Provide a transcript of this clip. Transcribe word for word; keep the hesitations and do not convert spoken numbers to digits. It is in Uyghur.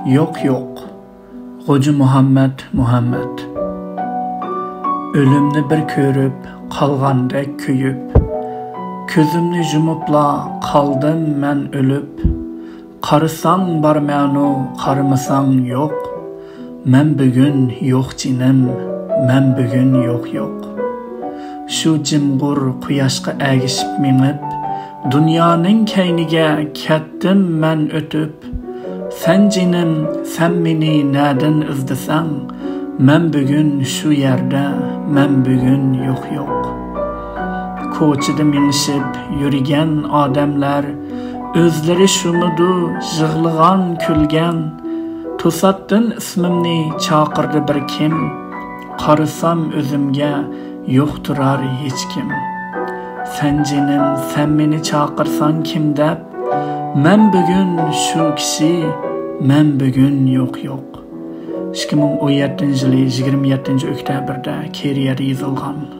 يوق، يوق. غوجا مۇھەممەد مۇھەممەد. ئۆلۈمنى بىر كۆرۈپ، قالغاندەك كۆيۈپ، كۆزۈمنى يۇمۇپلا قالدىم مەن ئۆلۈپ. قارىساڭ بارمەنۇ، قارىمىساڭ يوق. مەن بۈگۈن يوق جېنىم، مەن بۈگۈن يوق، يوق. شۇ جىمغۇر قۇياشقا ئەگىشىپ مېڭىپ، دۇنيانىڭ كەينىگە كەتتىم مەن ئۆتۈپ. سەن جېنىم، سەن مېنى نەدىن ئىزدىسەڭ، مەن بۈگۈن شۇ يەردە، مەن بۈگۈن يوق، يوق. كوچىدا مېڭىشىپ يۈرگەن ئادەملەر، ئۆزلىرى شۇمىدۇ يىغلىغان، كۈلگەن؟ توساتتىن ئىسمىمنى چاقىردى بىر كىم، قارىسام ئۆزۈمگە يوق تۇرار ھېچكىم. سەن جېنىم، سەن مېنى چاقىرساڭ كىم دەپ، مەن بۈگۈن شۇ كىشى، مەن بۈگۈن يوق، يوق. ئىككى مىڭ ئون يەتتىنچى يىلى يىگىرمە يەتتىنچى ئۆكتەبىردە كېرىيەدە يېزىلغان.